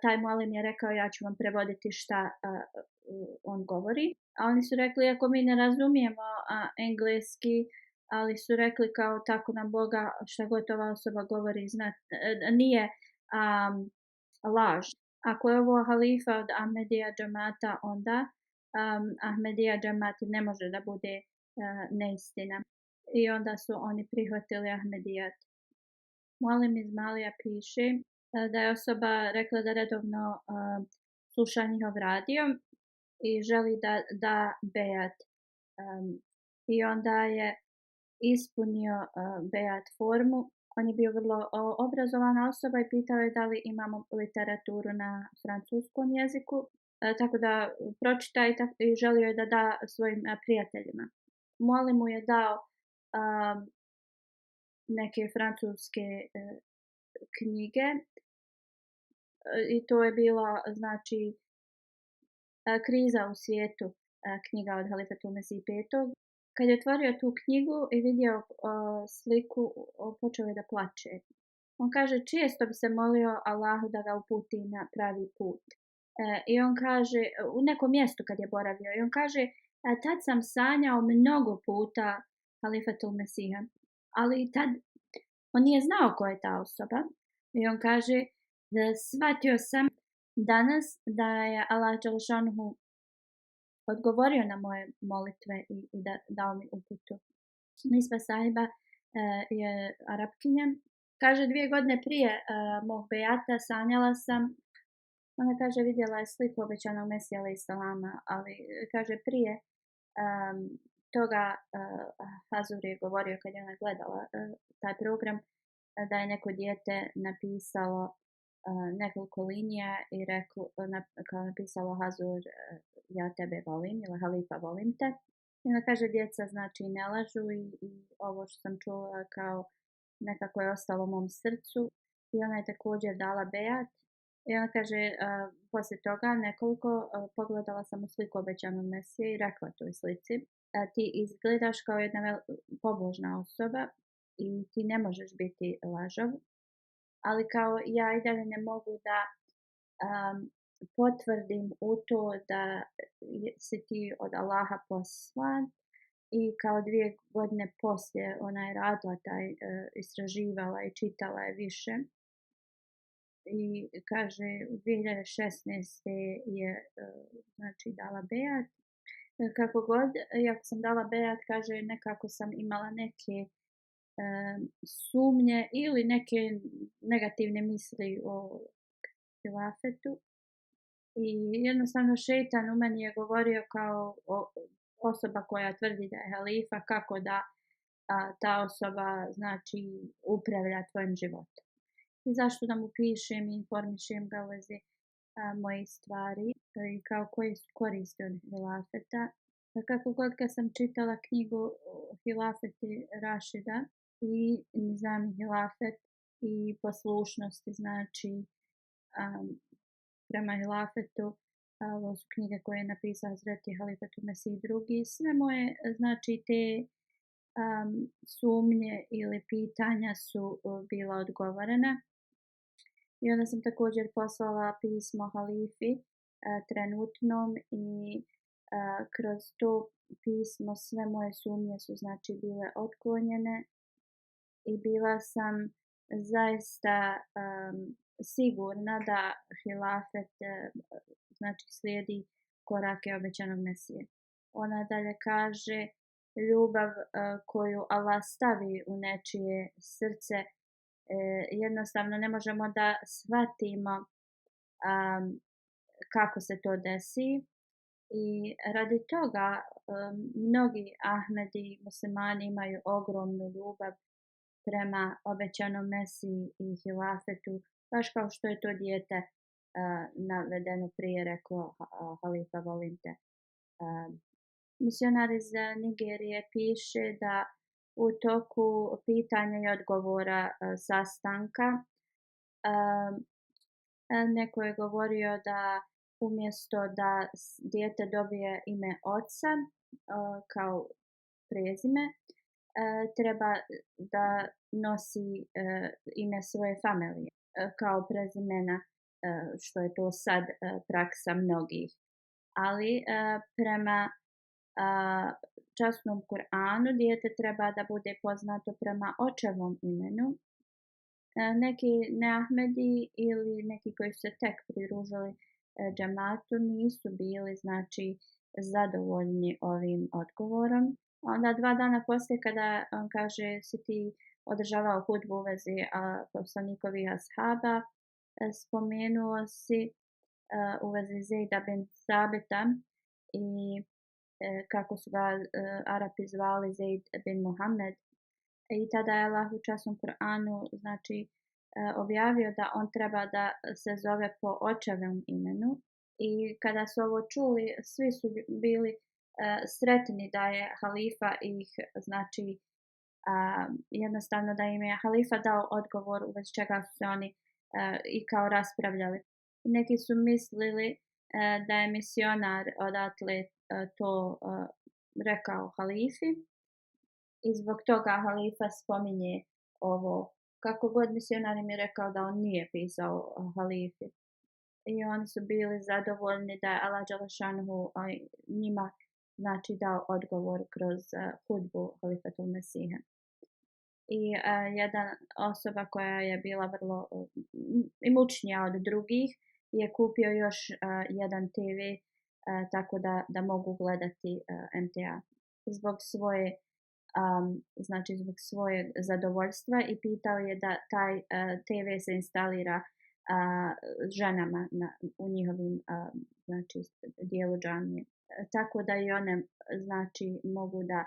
taj muallim je rekao ja ću vam prevoditi šta on govori. A oni su rekli ako mi ne razumijemo engleski, ali su rekli kao tako na Boga šta god ova osoba govori nije laž. Ako je ovo halifa od Ahmedija džamata, onda Ahmedija džamat ne može da bude neistina. I onda su oni prihvatili Ahmedijat. Muallim iz Malija piše da je osoba rekla da redovno sluša njihov radio i želi da bejat. I onda je ispunio bejat formu. On je bio vrlo obrazovana osoba i pitao je da li imamo literaturu na francuskom jeziku, tako da pročita i želio je da da svojim prijateljima. Muallim mu je dao neke francuske knjige i to je bila znači kriza u svijetu, knjiga od Halifatul Mesih V. Kad je otvorio tu knjigu i vidio sliku, počeo je da plače. On kaže često bi se molio Allahu da ga uputi na pravi put. I on kaže, u nekom mjestu kad je boravio, i on kaže, tad sam sanjao mnogo puta Halifatul Mesiha, ali tad on nije znao ko je ta osoba. I on kaže, shvatio sam danas da je Allah Đelešanuhu odgovorio na moje molitve i dao mi uputu. Nisba sahiba je Arapkinja. Kaže 2 godine prije mog bejata sanjala sam, ona kaže vidjela je sliku obećanog Mesija alejhi selama, ali kaže prije toga Hazur je govorio kad je ona gledala taj program da je neko dijete napisalo nekoliko linija i kao napisalo Hazur ja tebe volim ili halifa volim te. I ona kaže djeca znači ne lažu i ovo što sam čula kao nekako je ostalo u mom srcu i ona je također dala bejat. I ona kaže poslije toga nekoliko pogledala sam u sliku obećanog Mesije i rekla toj slici ti izgledaš kao jedna pobožna osoba i ti ne možeš biti lažov, ali kao ja i dalje ne mogu da potvrdim u to da si ti od Allaha poslan i kao 2 godine poslije ona je radila istraživala i čitala je više i kaže u 2016. je znači dala bejat. Kako god, iako sam dala bejat, kaže nekako sam imala neke sumnje ili neke negativne misli o hilafetu i jednostavno šejtan u meni je govorio kao osoba koja tvrdi da je halifa kako da ta osoba znači upravlja tvojim životom. I zašto da mu pišem i informišem ga u vezi mojih stvari i kao koje su koristi od hilafeta. Kako god kad sam čitala knjigu Hilafeti Rašida i Nizami Hilafet i poslušnosti, znači prema hilafetu, ovo su knjige koje je napisao Hazreti Halifatu Mesih II. Sve moje, znači te sumnje ili pitanja su bila odgovorena. I onda sam također poslala pismo halifi trenutnom i kroz to pismo sve moje sumnje su znači bile otklonjene i bila sam zaista sigurna da hilafet znači slijedi korake obećanog Mesije. Ona dalje kaže ljubav koju Allah stavi u nečije srce, jednostavno ne možemo da shvatimo kako se to desi i radi toga mnogi Ahmedi muslimani imaju ogromnu ljubav prema obećanom Mesiji i hilafetu, baš kao što je to dijete navedeno prije rekao halifa volim te. Misionar iz Nigerije piše da u toku pitanja i odgovora sastanka neko je govorio da umjesto da dijete dobije ime oca kao prezime, treba da nosi ime svoje familije kao prezimena, što je to sad praksa mnogih. Ali prema časnom Kur'anu dijete treba da bude poznato prema očevom imenu. Neki neahmedi ili neki koji su se tek pridružili džematu nisu bili znači zadovoljni ovim odgovorom. Onda 2 dana poslije kada on kaže si ti održavao hudbu u vezi poslanikovih ashaba, spomenuo si u vezi Zejda bin Sabita i kako su ga Arapi zvali Zejd bin Muhammed. I tada je Allah u časnom Kur'anu znači objavio da on treba da se zove po očevom imenu. I kada su ovo čuli, svi su bili sretni da je halifa ih znači jednostavno da im je halifa dao odgovor u vezi čega su se oni i kao raspravljali. Neki su mislili da je misionar odatle to rekao halifi i zbog toga halifa spominje ovo. Kako god misionar im je rekao da on nije pisao halifi. I oni su bili zadovoljni da je Allah dželešanuhu njima znači dao odgovor kroz hudbu halifatul Mesiha. I jedna osoba koja je bila vrlo imućnija od drugih je kupio još jedan TV tako da mogu gledati MTA zbog svoje znači zbog svojeg zadovoljstva i pitao je da taj TV se instalira ženama u njihovim znači dijelu džamije. Tako da i one znači mogu da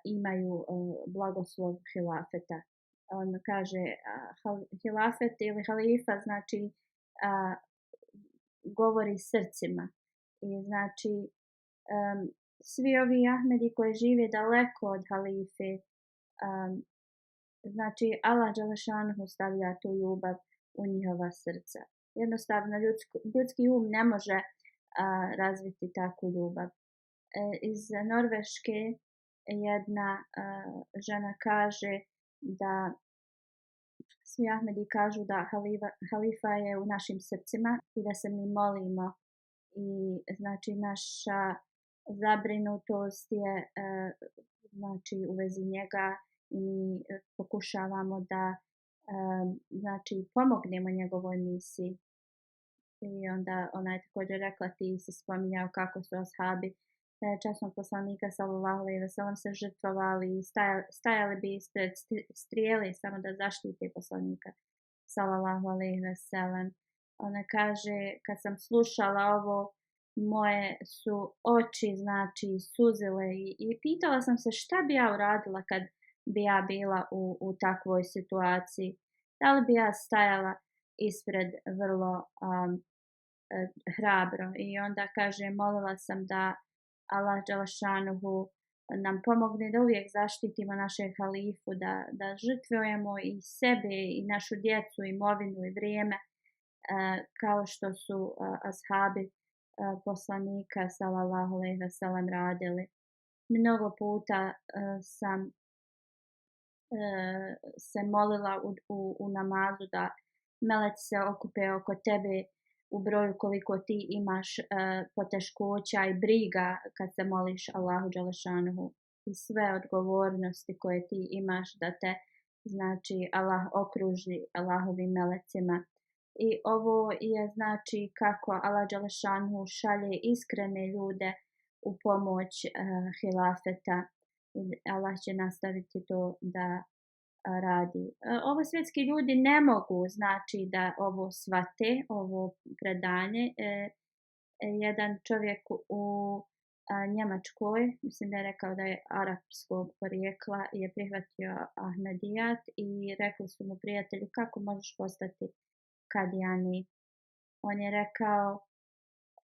imaju blagoslov hilafeta. On kaže hilafet ili halifa znači govori srcima i znači svi ovi Ahmedi koji žive daleko od halife, znači Allah dželešanuhu stavlja tu ljubav u njihova srca. Jednostavno ljudski um ne može razviti takvu ljubav. Iz Norveške jedna žena kaže da svi Ahmedi kažu da halifa je u našim srcima i da se mi molimo i znači naša zabrinutost je znači u vezi njega i mi pokušavamo da znači pomognemo njegovoj misiji. I onda ona je također rekla ti si spominjao kako su ashabi časnog poslanika sallallahu alejhi ve sellem se žrtvovali i stajali bi ispred strijele samo da zaštite poslanika sallallahu alejhi ve sellem. Ona kaže kad sam slušala ovo moje su oči znači suzile i pitala sam se šta bi ja uradila kad bi ja bila u takvoj situaciji? Da li bi ja stajala ispred vrlo hrabro? I onda kaže, molila sam da Allah Đelešanuhu nam pomogne da uvijek zaštitimo našeg halifu, da žrtvujemo i sebe i našu djecu, imovinu i vrijeme, kao što su ashabi poslanika sallallahu alejhi ve sellem radili. Mnogo puta sam se molila u namazu da meleci se okupe oko tebe u broju koliko ti imaš poteškoća i briga kad se moliš Allahu Đelešanuhu, i sve odgovornosti koje ti imaš da te, znači, Allah okruži Allahovim melecima. I ovo je, znači, kako Allah Đelešanuhu šalje iskrene ljude u pomoć hilafeta. Allah će nastaviti to da radi. Ovo svjetski ljudi ne mogu, znači, da ovo shvate, ovo predanje. Jedan čovjek u Njemačkoj, mislim da je rekao da je arapskog porijekla, je prihvatio Ahmedijat i rekli su mu prijatelji, kako možeš postati kadijani? On je rekao,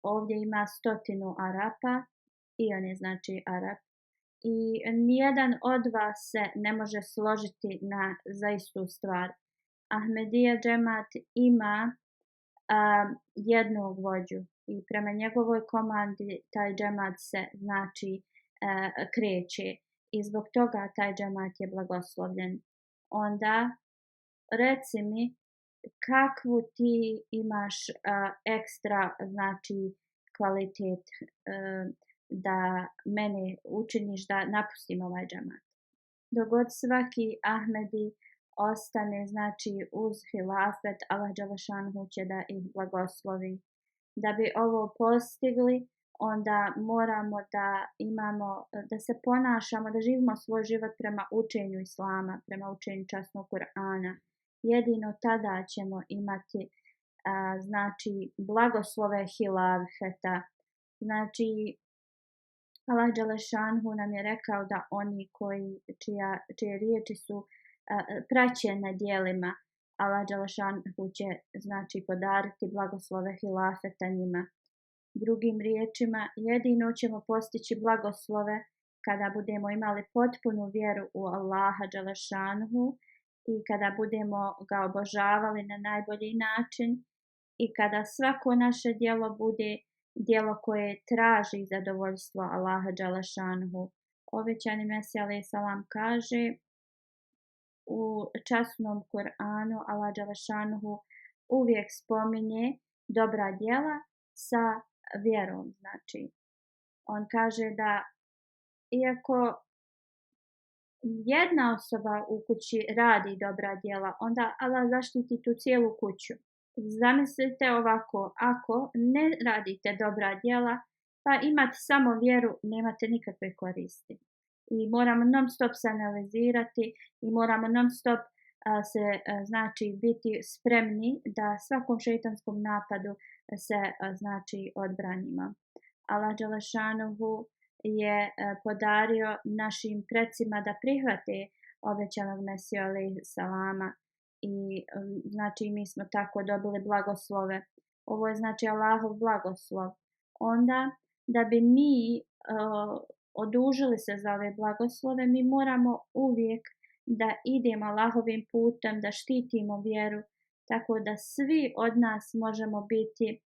ovdje ima 100 Arapa i on je, znači, Arap. I nijedan od vas se ne može složiti za istu stvar. Ahmedija džemat ima jednog vođu i prema njegovoj komandi taj džemat se, znači, kreće i zbog toga taj džemat je blagoslovljen. Onda reci mi kakvu ti imaš ekstra, znači, kvalitet da mene učiniš da napustim ovaj džemat. Dok god svaki Ahmedi ostane, znači, uz hilafet, Allah Đelešanuhu će da ih blagoslovi. Da bi ovo postigli, onda moramo da se ponašamo, da živimo svoj život prema učenju Islama, prema učenju časnog Kur'ana. Jedino tada ćemo imati, znači, blagoslove hilafeta. Znači, Allah Đelešanuhu nam je rekao da oni čije riječi su praćene djelima, Allah Đelešanuhu će, znači, podariti blagoslove hilafeta njima. Drugim riječima, jedino ćemo postići blagoslove kada budemo imali potpunu vjeru u Allaha Đelešanuhu i kada budemo ga obožavali na najbolji način i kada svako naše djelo bude djelo koje traži zadovoljstvo Allaha Đelešanuhu. Obećani Mesija alejhi selam kaže u časnom Kur'anu, Allah Đelešanuhu uvijek spominje dobra djela sa vjerom. Znači, on kaže da iako jedna osoba u kući radi dobra djela, onda Allah zaštiti tu cijelu kuću. Zamislite ovako, ako ne radite dobra djela, pa imate samo vjeru, nemate nikakve koristi. I moramo non stop se analizirati i moramo non stop znači, biti spremni da svakom šejtanskom napadu se, znači, odbranimo. Allah Đelešanuhu je podario našim precima da prihvate obećanog Mesiju alejhi selama i, znači, mi smo tako dobili blagoslove. Ovo je, znači, Allahov blagoslov. Onda, da bi mi odužili se za ove blagoslove, mi moramo uvijek da idemo Allahovim putem, da štitimo vjeru, tako da svi od nas možemo biti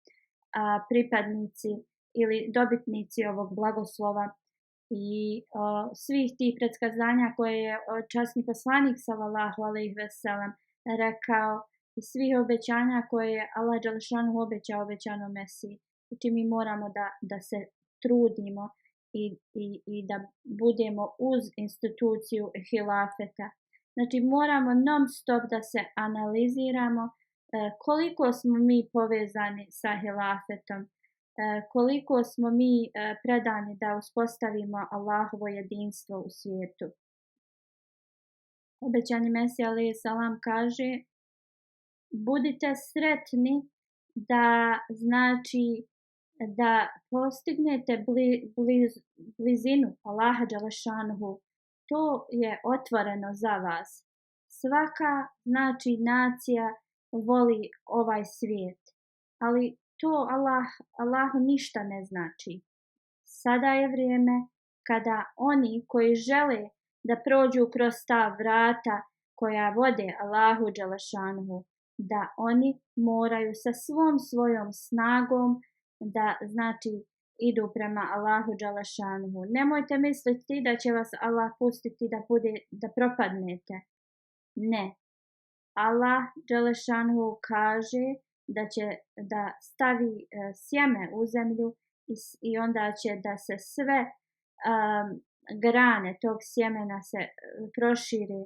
pripadnici ili dobitnici ovog blagoslova i svih tih predskazanja koje je časni poslanik sallallahu alejhi ve sellem rekao i svih obećanja koje je Allah Đelešanuhu obećao obećanom Mesiji. Znači, mi moramo da se trudimo i da budemo uz instituciju hilafeta. Znači, moramo non stop da se analiziramo koliko smo mi povezani sa hilafetom, koliko smo mi predani da uspostavimo Allahovo jedinstvo u svijetu. Obećani Mesija alejhi selam kaže, budite sretni da, znači, da postignete blizinu Allaha Đelešanuhu to je otvoreno za vas. Svaka, znači, nacija voli ovaj svijet, ali to Allahu ništa ne znači. Sada je vrijeme kada oni koji žele da prođu kroz ta vrata koja vode Allahu dželešanuhu, da oni moraju sa svom svojom snagom da, znači, idu prema Allahu dželešanuhu. Nemojte misliti da će vas Allah pustiti da propadnete. Ne. Allah dželešanuhu kaže da će da stavi sjeme u zemlju i onda će da se sve grane tog sjemena se prošire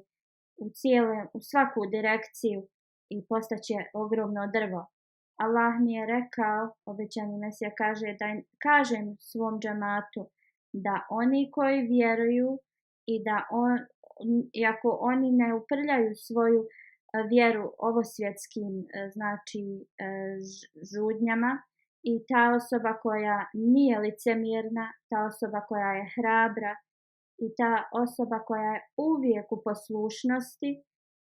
u svaku direkciju i postaće ogromno drvo. Allah mi je rekao, obećani Mesija kaže, da kažem svom džematu da oni koji vjeruju i da iako oni ne uprljaju svoju vjeru ovosvjetskim, znači, žudnjama, i ta osoba koja nije licemjerna, ta osoba koja je hrabra i ta osoba koja je uvijek u poslušnosti,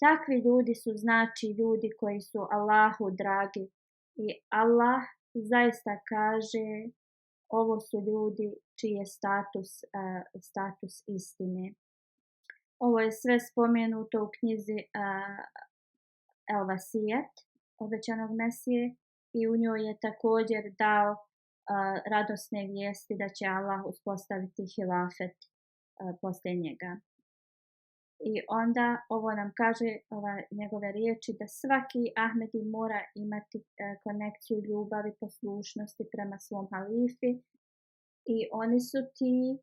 takvi ljudi su, znači, ljudi koji su Allahu dragi. I Allah zaista kaže, ovo su ljudi čiji je status istine. Ovo je sve spomenuto u knjizi El Vasijet, obećanog Mesije, i u njoj je također dao radosne vijesti da će Allah uspostaviti hilafet poslije njega. I onda ovo nam kaže, njegove riječi, da svaki Ahmedi mora imati konekciju ljubavi, poslušnosti prema svom halifi, i oni su ti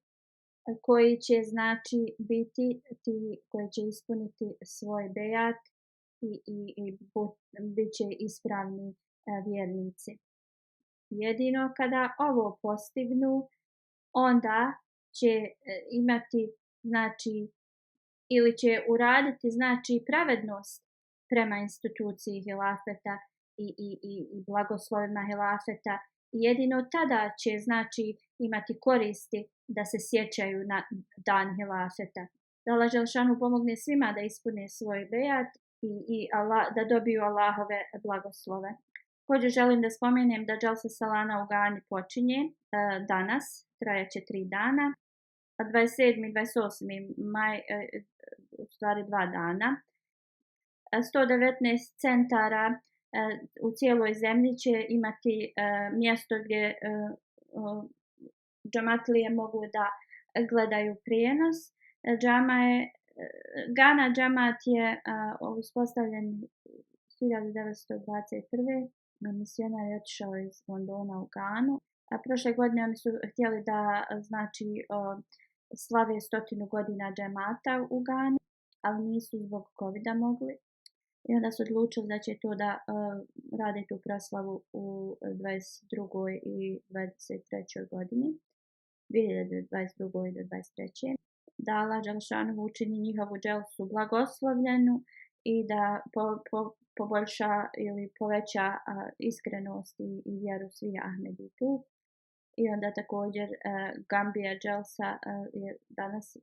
koji će, znači, biti ti koji će ispuniti svoj bejat i bit će ispravni vjernici. Jedino kada ovo postignu, onda će imati, znači, ili će uraditi, znači, pravednost prema instituciji hilafeta i blagoslovima hilafeta. Jedino tada će, znači, imati koristi da se sjećaju na dan hilafeta. Da Allah dželešanu pomogne svima da ispune svoj bejat i da dobiju Allahove blagoslove. Također želim da spomenem da Dželsa Salana u Gani počinje danas, trajaće 3 dana, a 27. i 28. maj, u stvari 2 dana. 119 centara u cijeloj zemlji će imati mjesto gdje džamatlije mogu da gledaju prijenos. Gana džamat je uspostavljen 1921. Misionar je otišao iz Londona u Ganu. A prošle godine oni su htjeli da, znači, slave 100 godina džemata u Gani, ali nisu zbog covida mogli. I onda su odlučili da će to da rade tu proslavu u 22. i 23. godini. 2022. i 2023. Da Allah dželešanu učini njihovu dželsu blagoslovljenu i da poboljša ili poveća iskrenost i vjeru svih Ahmedi tu. I onda također Gambija dželsa je danas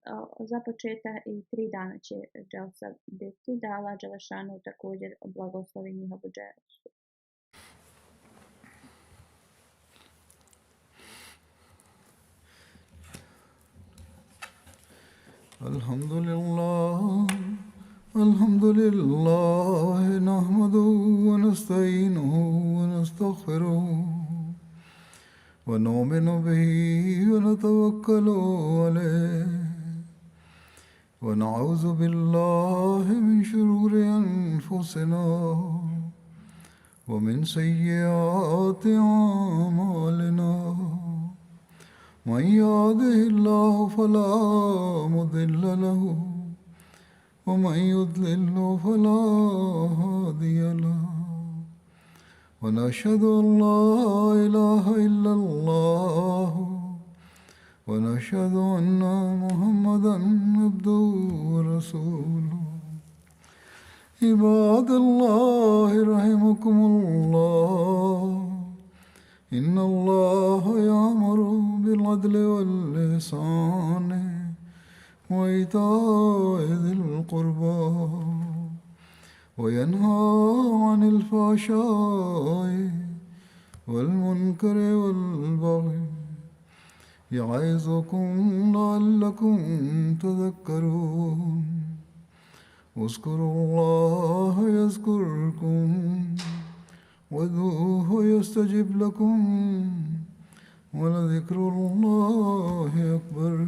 započeta i 3 dana će dželsa biti, da Allah dželešanu također blagoslovi njihovu dželsu. Alhamdulillah, nahmaduhu wa nasta'inuhu wa nastaghfiruh. ونؤمن به ونتوكل عليه ونعوذ بالله من شرور أنفسنا ومن سيئات أعمالنا من يهده الله فلا مضل له ومن يضلل فلا هادي له ونشهد أن لا إله إلا الله ونشهد أن محمدا عبده ورسوله عباد الله رحمكم الله إن الله يأمر بالعدل والإحسان وإيتاء ذي القربى وينهى عن الفحشاء والمنكر والبغي يعظكم لعلكم تذكرون اذكروا الله يذكركم وادعوه يستجب لكم ولذكر الله أكبر.